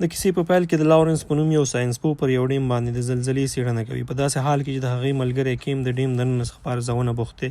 د کیسې په پیل کې د لاورنس په نوم یو ساینسپوه پر یو ډیم باندې د زلزلې څېړنه کوي. په داسې حال کې چې د هغې ملګری کیم د ډیم دننه څخه په ارزونه بوخت دی.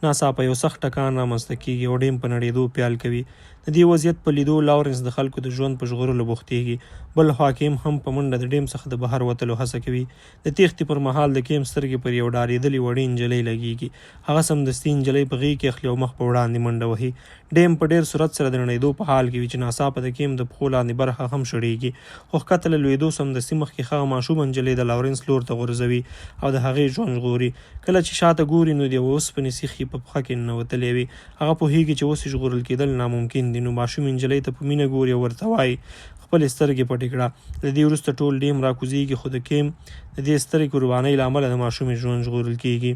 ناڅاپه یو سخت ټکان رامنځته کیږي او ډیم په نړېدو پیل کوي. د دې وضعیت په لیدو لاورنس د خلکو د ژوند په ژغورلو بوختیږي. بل خوا کیم هم په منډه د ډیم څخه د بهر وتلو هڅه کوي. د تېښتې پر مهال د کیم سترګې پر یو ډارېدلې وړې نجلۍ لګیږي. هغه سمدستي نجلۍ په غېږ کې اخلي او مخ په وړاندې منډه وهي. ډیم په ډېر سرعت سره د نړېدو په حال کې وي چې ناڅاپه د کیم د پښو لاندې برخه هم شړېږي، خو ښکته له لوېدو سمدستي مخکې هغه ماشومه نجلۍ د لاورنس لور ته غورځوي او د هغې ژوند ژغوري. کله چې شاته ګوري نو د یوه اوسپنې سیخ یې په پښه کې ننوتلی وي. هغه پوهېږي چې اوس یې ژغورل کېدل ناممکن دي، نو ماشومې نجلۍ ته په مینه ګوري او ورته وايي، خپلې سترګې پټې کړه. له دې وروسته ټول ډیم راکوزېږي، خو د کیم د دې سترې قربانۍ له امله د ماشومې ژوند ژغورل کېږي.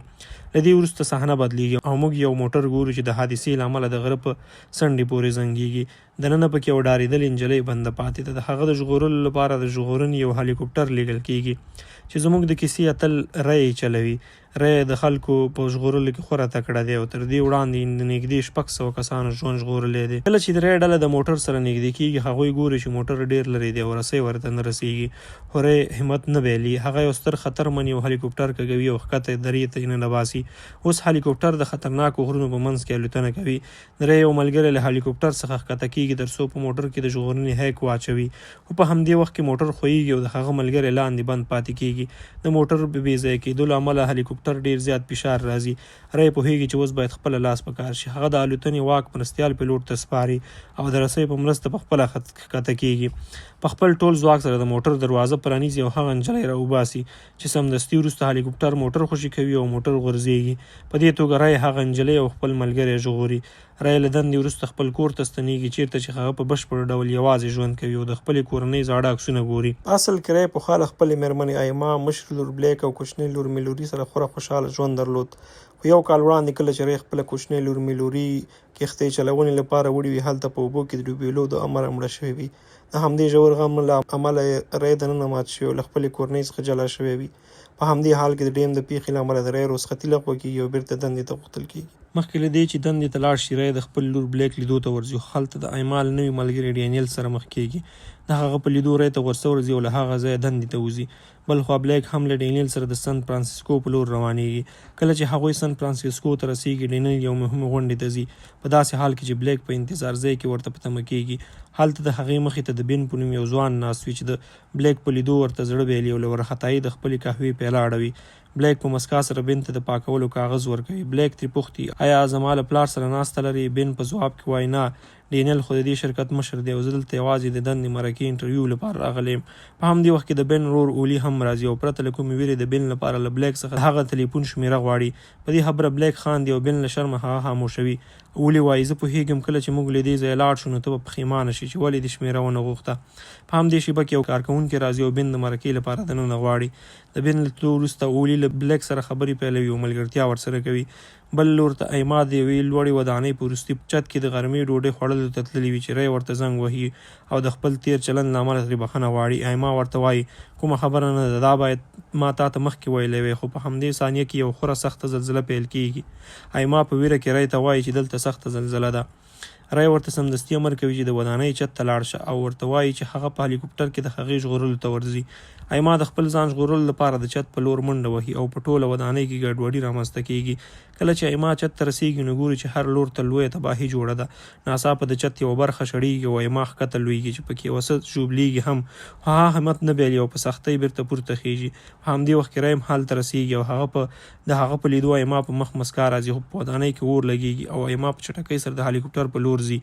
له دې وروسته صحنه بدلېږي او موږ یو موټر ګورو چې د حادثې له امله د غره په څنډې پورې زنګېږي. دننه پکې یوه ډارېدلې نجلۍ بنده پاتې ده. د هغه د ژغورلو لپاره د ژغورنې یو هلیکوپټر لېږل کېږي چې زموږ د کیسې اتل ری یې چلوي. ری د خلکو په ژغورلو کې خورا تکړه دی او تر دې وړاندې یې د نږدې 600 کسانو ژوند ژغورلی دی. کله چې د ری ډله د موټر سره نږدې کېږي، هغوی ګوري چې موټر ډېر لرې دی او رسۍ ورته نه رسېږي. خو ری همت نه بایلي. هغه یو ستر خطر مني او هلیکوپټر کږوي او ښکته درې ته یې ننباسي. اوس هلیکوپټر د خطرناکو غرونو په منځ کې الوتنه کوي. د ری یو ملګری له هلیکوپټر څخه ښکته کېږي تر څو په موټر کې د ژغورنې هیک واچوي. خو په همدې وخت کې موټر ښویېږي او د هغه ملګری لاندې بند پاتې کېږي. د موټر د بې ځایه کېدو له امله هلیکوپټر ډېر زیات فشار راځي. ری پوهېږي چې اوس باید خپله لاس په کار شي. هغه د الوتنې واک مرستیال پیلوټ ته سپاري او د رسۍ په مرسته په خپله ښکته کېږي. په خپل ټول ځواک سره د موټر دروازه پرانیزي او هغه نجلۍ راوباسي چې سمدستي وروسته هلیکوپټر موټر خوشې کوي او موټر غورځېږي. په دې توګه ری هغه نجلۍ او خپل ملګری ژغوري. ری له دندې وروسته خپل کور ته ستنېږي چېرته چې هغه په بشپړ ډول یوازې ژوند کوي او د خپلې کورنۍ زاړه عکسونه ګوري. په اصل کې ری پخوا له خپلې مېرمنې ایما، مشرې لور بلیک او کوچنۍ لور میلوري سره خورا خوشحاله ژوند درلود. خو یو کال وړاندې کله چې ری خپله کوچنۍ لور میلوري کښتۍ چلونې لپاره وړې وي، هلته په اوبو کې د ډوبېلو د امله مړه شوې وي. د همدې ژور غم له امله ری دننه مات شوی او له خپلې کورنۍ څخه جلا شوی وي. په همدې حال کې د ډیم د پېښې له امله د ری رخصتي لغوه کېږي او بېرته دندې ته غوښتل کېږي. مخکې له دې چې دندې ته لاړ شي، ری د خپل لور بلیک لیدو ته ورځي، خو هلته د ایما له نوي ملګري ډینیل سره مخ کېږي. د هغه په لیدو ری ته غوسه ورځي او له هغه ځایه دندې ته وځي. بلخوا بلیک هم له ډینیل سره د سن فرانسیسکو په لور روانېږي. کله چې هغوی سن فرانسیسکو ته رسېږي، ډینیل یو مهمې غونډې ته ځي، په داسې حال کې چې بلیک په انتظار ځای کې ورته په تمه کېږي. هلته د هغې مخې ته د بن په نوم یو ځوان ناست وي چې د بلیک په لیدو ورته زړه بایلي او له ورخطایۍ د خپلې قهوې پیاله اړوي. بلیک په مسکا سره بن ته د پاکولو کاغذ ورکوي. بلیک ترې پوښتي، ایا زما له پلار سره ناسته لرې؟ بن په ځواب کې وايي، نه، ډینیل خو د دې شرکت مشر دی او زه دلته یوازې د دندې مرکې، انټرویو، لپاره راغلی یم. په همدې وخت کې د بن ورور اولي هم راځي او پرته له کومې ویرې د بن لپاره له بلیک څخه د هغه تلیفون شمېره غواړي. په دې خبره بلیک خاندي او بن له شرمه هغه خاموشوي. اولي وايي، زه پوهېږم کله چې موږ له دې ځایه لاړ شو نو ته به پښېمانه شې چې ولې دې شمېره ونه غوښته. په همدې شېبه کې یو کارکوونکی راځي او بن د مرکې لپاره دننه غواړي. د بن له تلو وروسته اولي له بلیک سره خبرې پیلوي او ملګرتیا ورسره کوي. بل لور ته ایما د یوې لوړې ودانۍ په وروستي چت کې د غرمې ډوډۍ خوړلو ته تللې وي چې ری ورته زنګ وهي او د خپل تېر چلند له امله ترې بښنه غواړي. ایما ورته وايي، کومه خبره نه ده، دا باید ما تاته مخکې ویلی وای، خو په همدې ثانیه کې یوه خورا سخته زلزله پیل کېږي. ایما په ویره کې ری ته وايي چې دلته سخته زلزله ده. ری ورته سمدستي امر کوي چې د ودانۍ چت ته لاړ شه او ورته وايي چې هغه په هلیکوپټر کې د هغې ژغورلو ته ورځي. ایما د خپل ځان ژغورلو لپاره د چت په لور منډه وهي او په ټوله ودانۍ کې ګډوډي رامنځته کېږي. کله چې ایما چت ته رسېږي نو ګوري چې هر لور ته لویه تباهي جوړه ده. ناڅاپه د چت یوه برخه شړېږي او ایما ښکته لوېږي چې پکې یوه څه ژوبلېږي هم، خو هغه همت نه بایلي او په سختۍ بېرته پورته خېژي. په همدې وخت کې ریم هلته رسېږي او هغه په د هغه په لیدو ایما په مخ مسکا راځي، خو په ودانۍ کې اور لګېږي او ایما په چټکۍ سره د هلیکوپټر په لور ځي.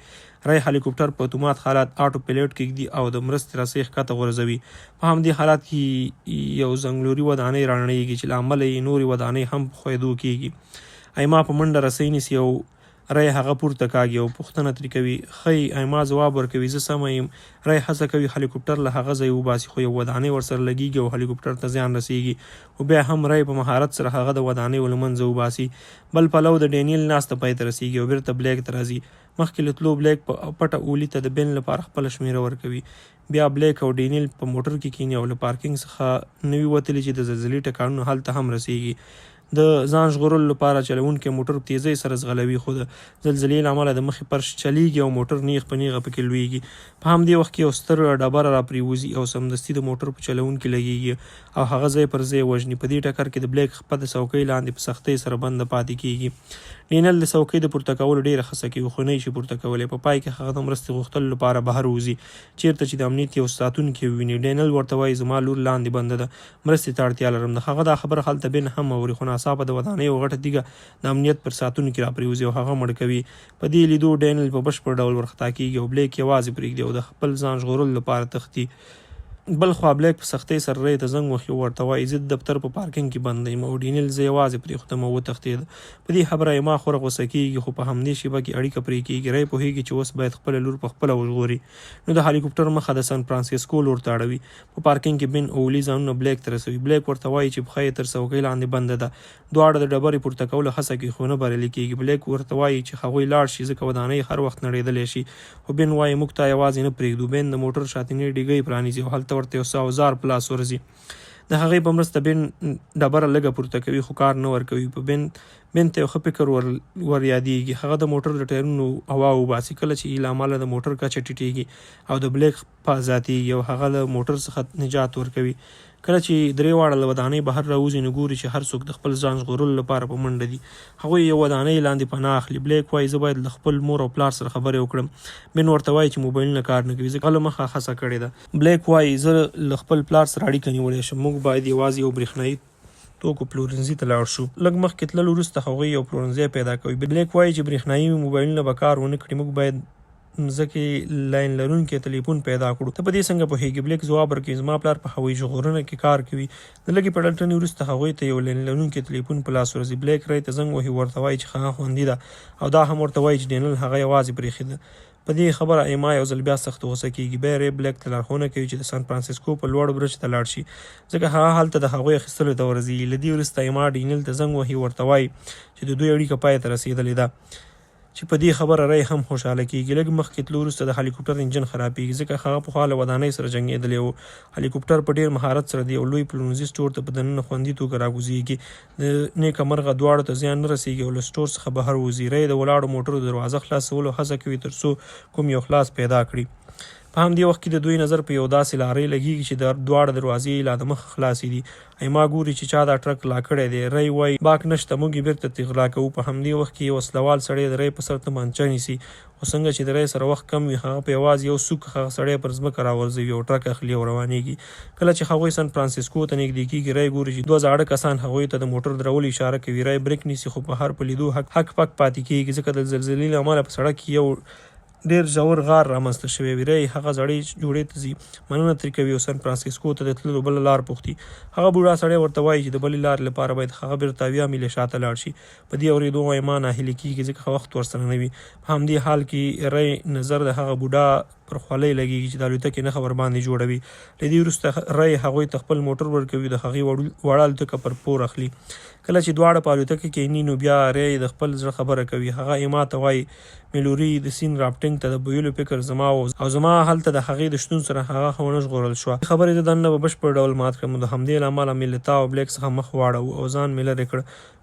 ری هلیکوپټر په اتومات حالت، آټو پیلوټ، کې ږدي او د مرستې رسۍ ښکته غورځوي. په همدې حالت کې یو ځنګلوري ودانۍ رانړېږي چې له امله یې نورې ودانۍ هم په ښویېدو کېږي. ایما په منډه رسۍ نیسي او ری هغه پورته کاږي او پوښتنه ترې کوي، ښه یې؟ ایما ځواب ورکوي، زه سمه یم. ری هڅه کوي هلیکوپټر له هغه ځایه وباسي، خو یوه ودانۍ ورسره لګېږي او هلیکوپټر ته زیان رسېږي، خو بیا هم ری په مهارت سره هغه د ودانیو له منځه وباسي. بل پلو د ډینیل ناسته پای ته رسېږي او بېرته بلیک ته راځي. مخکې له تلو بلیک په پټه اولي ته د بن لپاره خپله شمېره ورکوي. بیا بلیک او ډینیل په موټر کې کېني او له پارکینګ څخه نه وي وتلي چې د زلزلې ټکانونه هلته هم رسېږي. د ځان ژغورلو لپاره چلوونکی موټر په تیزۍ سره ځغلوي، خو د زلزلې له امله د مخې فرش چلیږي او موټر نیغ په نیغه پکې لویږي. په همدې وخت کې یو ستره ډبره راپریوځي او سمدستي د موټر په چلوونکي لګیږي او هغه ځای پر ځای وژني. په دې ټکر کې د بلیک خپه د څوکۍ لاندې په سختۍ سره بنده پاتې کیږي. ډینل د څوکۍ د پورته کولو ډیره هڅه کوي، خو نه یې شي پورته کولی. په پای کې هغه د مرستې غوښتلو لپاره بهر وځي، چیرته چې د امنیت یو ساتونکی وویني. ډینل ورته وایي، زما لور لاندې بنده ده، مرستې ته اړتیا لرم. د هغه دا خبره هلته بن هم اوري، خو ناڅاپه د ودانۍ یوه غټه تیږه د امنیت پر ساتونکي راپرېوځي او هغه مړ کوي. په دې لیدو ډینل په بشپړ ډول ورخطا کېږي او بلیک یوازې پرېږدي او د خپل ځان ژغورلو لپاره تښتي. بل خوا بلیک په سختۍ سره ری ته زنګ وهي او ورته وايي، زه د دفتر په پارکینګ کې بند یم او ډینیل زه یوازې پرېښودم او وتښتېد. په دې خبره ایما خورا غوسه کېږي، خو په همدې شېبه کې اړیکه پرې کېږي. ری پوهېږي چې اوس باید خپله لور په خپله وژغوري، نو د هلیکوپټر مخه د سان فرانسیسکو لور ته اړوي. په پارکینګ کې بن او ولي ځانونه بلیک ته رسوي. بلیک ورته وايي چې پښه یې تر څوکۍ لاندې بنده ده. دواړه د ډبرې پورته کولو هڅه کوي خو نه بریالي کېږي. بلیک ورته وايي چې هغوی لاړ شي ځکه ودانۍ هر وخت نړېدلی شي. خو بن وايي موږ تا یوازې نه پرېږدو. بن د موټر شاتنۍ ډیګۍ پرانیزي او هلته ورته یو څه اوزار په لاس ورځي. د هغې په مرسته بن ډبره لږه پورته کوي خو کار نه ورکوي. په بن بن ته یو ښه فکر ور وریادېږي. هغه د موټر د ټایرونو هوا وباسي کله چې یې له امله د موټر کچه ټیټېږي او د بلیک خپه ازادېږي او هغه له موټر څخه نجات ورکوي. کله چې درې واړه له ودانۍ بهر راوځي نو ګوري چې هر څوک د خپل ځان ژغورلو لپاره په منډه دي. هغوی یوه ودانۍ لاندې پناه اخلي. بلیک وايي زه باید له خپل مور او پلار سره خبرې وکړم. بن ورته وايي چې موبایلونه کار نه کوي ځکه هغه له مخه هڅه کړې ده. بلیک وايي زه له خپل پلار سره اړیکه نیولی شم. موږ باید یوازې یو برېښنايي توکو پلورنځي ته لاړ شو. لږ مخکې تللو وروسته هغوی یو پلورنځی پیدا کوي. بلیک وايي چې برېښنايي موبایلونه به کار ونه کړي. موږ باید مځکې لاین لرونکی تلیفون پیدا کړو. ته په دې څنګه پوهېږې؟ بلیک ځواب ورکوي، زما پلار په هوایي ژغورنه کې کار کوي. د لږې پلټنې وروسته هغوی ته یو لاین لرونکی تلیفون په لاس ورځي. بلیک ری ته زنګ وهي، ورته وايي چې هغه خوندي ده او دا هم ورته وايي چې ډینل هغه یوازې پرېښې ده. په دې خبره ایما یو ځل بیا سخت غوسه کېږي. بیا ری بلیک ته لارښوونه کوي چې د سان فرانسیسکو په لوړ برج ته لاړ شي، ځکه هغه هلته د هغوی اخیستلو ته ورځي. له دې وروسته ایما ډینیل ته زنګ وهي، ورته وايي چې د دوی اړیکه پای ته رسېدلې ده. چې په دې خبره ری هم خوشحاله کېږي. لږ مخکې تلو وروسته د هلیکوپټر انجن خرابېږي، ځکه هغه پخوا له ودانۍ سره جنګېدلی و. هلیکوپټر په ډېر مهارت سره د یو لوی پلورنځي سټور ته په دننه خوندي توګه راکوزېږي. د نیکه مرغه دواړو ته زیان نه رسیږي او له سټور څخه بهر وځي. ری د ولاړو موټرو د دروازه خلاصولو هڅه کوي تر څو کوم یو خلاص پیدا کړي. په همدې وخت کې د دوی نظر په یو داسې لارۍ لګیږي چې د دواړه دروازې یې لا د مخه خلاصې دي. ایما ګوري چې چا دا ټرک غلا کړی دی. ری وايي، باک نشته، موږ یې بیرته ترې غلا کوو. په همدې وخت کې یو وسله وال سړی د ری په سر تمانچه نیسي. خو څنګه چې د ری سره وخت کم وي، هغه په یوازې یو سوک هغه سړی پر ځمکه راغورځوي او ټرک اخلي او روانېږي. کله چې هغوی سان فرانسیسکو ته نږدې کېږي، ری ګوري چې دوه زاړه کسان هغوی ته د موټر درولو اشاره کوي. ری بریک نیسي، خو بهر په لیدو هک پک پاتې کېږي، ځکه د زلزلې له امله په سړک کې یو ډېر ژور غار رامنځته شوی وي. ری هغه زړې جوړې ته ځي، مننه ترې کوي او سان فرانسیسکو ته د تللو بله لار پوښتي. هغه بوډا سړی ورته وايي چې د بلې لارې لپاره باید هغه بېرته 70 میله شاته لاړ شي. په دې اورېدو ایما ناهیلې کېږي ځکه وخت ورسره نه وي. په همدې حال کې ری نظر د هغه بوډا پر خولۍ لګېږي چې د الوتکې نښه ورباندې جوړوي. له دې وروسته ری هغوی ته خپل موټر ورکوي او د هغې وړه الوتکه پر پور اخلي. کله چې دواړه په الوتکه کېني نو بیا ری د خپل زړه خبره کوي. هغه ایما ته وايي، میلوري د سیند رافټینګ ته د بویلو فکر زما و او زما هلته د هغې د شتون سره هغه ونه ژغورل شوه. دې خبرې زه دننه په بشپړ ډول مات کړم او د همدې له امله مې له تا او بلیک څخه مخ واړاوه او ځان مې لرې کړ.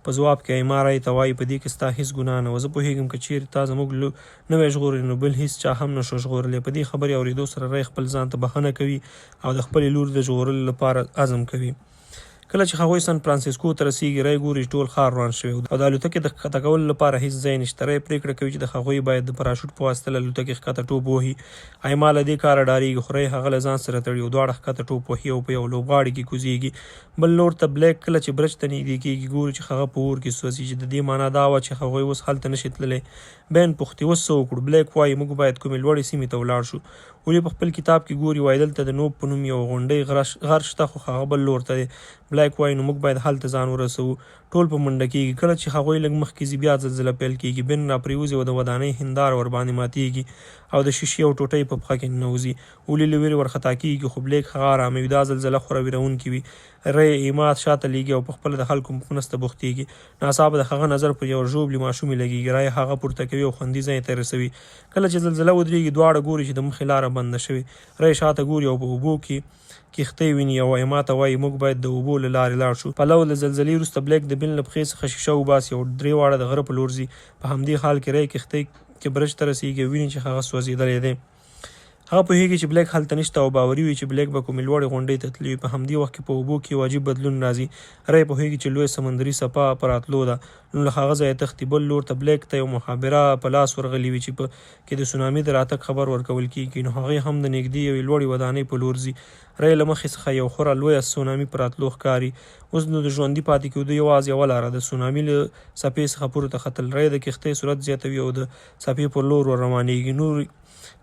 په ځواب کې ایما رای ته وايي، په دې کې ستا هیڅ ګناه نه وه. زه پوهیږم که چیرې تا زموږ لور نه وای ژغورلې نو بل هیڅ چا هم نه شو ژغورلی. په دې خبرې اوریدو سره رای خپل ځان ته بښنه کوي او د خپلې لور د ژغورلو لپاره عزم کوي. کله چې هغوی سان فرانسیسکو ته رسیږي، رای ګوري چې ټول ښار وران شوی او د الوتکې د ښکته کولو لپاره هیڅ ځای نشته. رای پریکړه کوي چې د هغوی باید د پراشوټ په واسطه له الوتکې ښکته ټوپ ووهي. ایما له دې کاره ډاریږي خو رای هغه له ځان سره تړي او دواړه ښکته ټوپ وهي او په یو لوبغاړي کې کوزیږي. بل لور ته بلیک کله چې برج ته نږدې کیږي، ګوري چې هغه په اور کې سوځي، چې د دې مانا دا وه چې هغوی اوس هلته نشي تللی. بین پوښتي، اوس څه وکړو؟ بلیک وايي، موږ باید کومې لوړې سیمې ته ولاړ شو. اولي په خپل کتاب کې ګوري، وايي دلته د نوب په نوم یوه غونډۍ غر شته، خو هغه بل لور ته دی. بلیک وايي، نو موږ باید هلته ځان ورسوو. ټول په منډه کیږي. کله چې هغوی لږ مخکې ځي، بیا زلزله پیل کیږي. بین راپریوځي او د ودانۍ هنداره ورباندې ماتیږي. او د شیشې یوه ټوټه یې په پښه کې ننوځي. اولي له ویرې ورخطا کیږي، خو بلیک هغه آراموي. دا زلزله خورا ویرونکې وي. ری ایما شاته لیږي او پخپله د خلکو په مرسته بوختیږي. ناڅاپه د هغه نظر پر یوه ژوبلې ماشومې لګیږي. ری هغه پورته کوي او خوندي ځای ته یې رسوي. کله چې زلزله ودریږي، دواړه ګوري چې د مخې لاره بنده شوې. ری شاته ګوري او په اوبو کې کښتۍ ویني او ایما ته وايي، موږ باید د اوبو له لارې لاړ شو. پلو له زلزلې وروسته بلیک د بن له پښې څخه شیشه وباسي او درې واړه د غره په لور ځي. په همدې حال کې ری کښتۍ کې برج ته رسیږي او ویني چې هغه سوځیدلی دی. هغه پوهیږي چې بلیک هلته نشته او باوري وي چې بلیک به کومې لوړې غونډۍ ته تللی وي. په همدې وخت کې په اوبو کې یو عجیب بدلون راځي. ری پوهیږي چې لویه سمندري څپه په راتلو ده، نو له هغه ځایه تښتي. بل لور ته بلیک ته یوه مخابره په لاس ورغلې وي چې په کې د سونامي د راتګ خبر ورکول کیږي، نو هغوی هم د نږدې یوې لوړې ودانۍ په لور ځي. ری له مخې څخه یوه خورا لویه سونامي په راتلو ښکاري. اوس نو د ژوندي پاتې کیدو یوازې یوه لاره ده، سونامي له څپې څخه پورته ختل. ری د کښتۍ سرعت زیاتوي او د څپې پر لور ور روانیږي. نورې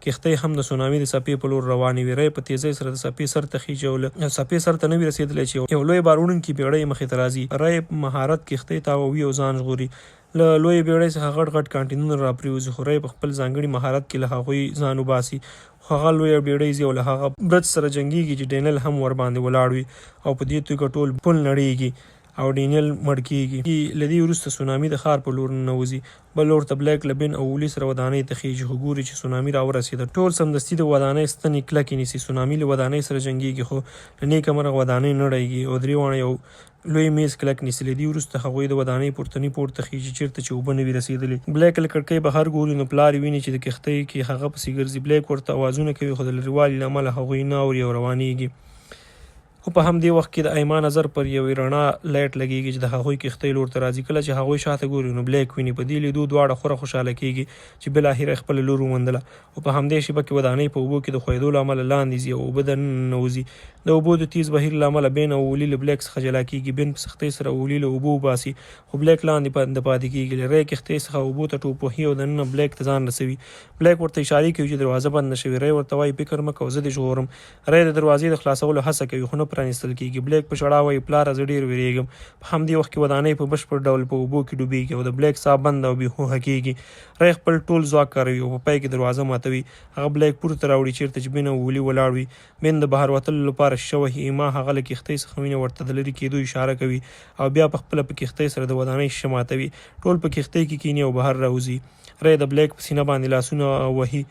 کښتۍ هم د سونامي د څپې په لور روانې وي. ری په تیزۍ سره د څپې سر ته خیژي او له څپې سر ته نه وي رسیدلی چې یوه لویه بار وړونکې بیړۍ مخې ته راځي. ری په مهارت کښتۍ تاووي او ځان ژغوري. له لویې بیړۍ څخه غټ غټ کانټینرونه راپریوځي خو ری په خپل ځانګړي مهارت کې له هغوی ځان وباسي. خو هغه لویه بیړۍ ځي او له هغه برج سره جنګیږي چې ډینیل هم ورباندې ولاړ وي او په دې توګه ټول پل نړیږي او ډینیل مړ کیږي. له دې وروسته سونامي د ښار په لور ننوځي. بل لور ته بلیک له بن او اولي سره ودانۍ ته خیژي خو ګوري چې سونامي راورسیده. ټول سمدستي د ودانۍ ستنې کلکې نیسي. سونامي له ودانۍ سره جنګیږي خو له نیکه مرغه ودانۍ نه ړنګیږي او درې واړه یو لوی میز کلک نیسي. له دې وروسته هغوی د ودانۍ پورتني پوړ ته خیژي چیرته چې اوبه نه وي رسیدلې. بلیک له کړکۍ بهر ګوري نو پلار یې ویني چې د کښتۍ کې هغه پسې ګرځي. بلیک ورته اوازونه کوي خو د لرې والي له امله هغوی نه اوري او روانیږي. خو په همدې وخت کې د ایما نظر پر یوې رڼا لایټ لګیږي چې د هغوی کښتۍ لور ته راځي. کله چې هغوی شاته ګوري نو بلیک ویني. په دې لیدو دواړه خورا خوشحاله کیږي چې بالاخره یې خپله لور وموندله. خو په همدې شیبه کې ودانۍ په اوبو کې د ښویدو له امله لاندې ځي او اوبه دننه ننوځي. د اوبو د تیز بهیر له امله بین او اولي له بلیک څخه جلا کیږي. بین په سختۍ سره اولي له اوبو وباسي خو بلیک لاندې پاتې کیږي. له ری کښتۍ څخه اوبو ته ټوپ وهي او دننه بلیک ته ځان رسوي. بلیک ورته اشارې کوي چې دروازه بنده شوې. ری ورته وايي فکر مه کوه زه دې ژغورم. ری د دروازې د خلاصولو هڅه کوي، خو نه پرانیستل کېږي. بلیک په ژړا وايي، پلاره، زه ډېر وېرېږم. په همدې وخت کې ودانۍ په بشپړ ډول په اوبو کې ډوبېږي او د بلیک ساه بنده او بې هوښه کېږي. ری خپل ټول ځواک کاروي او په پای کې دروازه ماتوي. هغه بلیک پورته راوړي، چېرته چې بن او ولي ولاړ وي. بن د بهر وتلو لپاره شیشه وهي. ایما هغه له کښتۍ څخه ویني او ورته د لرې کېدو اشاره کوي او بیا په خپله په کښتۍ سره د ودانۍ شیشه ماتوي. ټول په کښتۍ کې کېني او بهر راوځي. ری د بلیک په سینه باندې لاسونه وهي.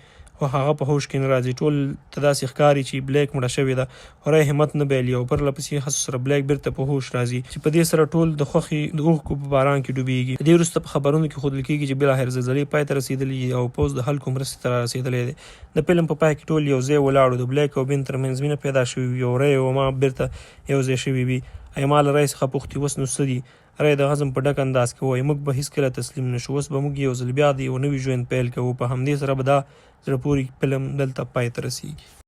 خو هغه په هوش کې نه راځي. ټول ته داسې ښکاري چې بلیک مړه شوې ده، خو ری همت نه بایلي او پرله پسې هڅو سره بلیک بیرته په هوش راځي چې په دې سره ټول د خوښي د اوښکو په باران کې ډوبیږي. له دې وروسته په خبرونو کې ښودل کیږي چې بالاخره زلزلې پای ته رسیدلې دي او پوځ د خلکو مرستې ته رارسیدلی دی. د فلم په پای کې ټول یو ځای ولاړ وو، د بلیک او بن ترمنځ مینه پیدا شوې وي او ری او ایما بیرته یو ځای شوي وي. ایما له ری څخه پوښتي، اوس نو څه دي؟ ری د غزم په ډک انداز کې ووایي، موږ به هیڅکله تسلیم نه شو، اوس به موږ یو ځل بیا د یوه نوي ژوند پیل کوو، په همدې سره به دا زړه پورې فلم دلته پای ته رسیږي.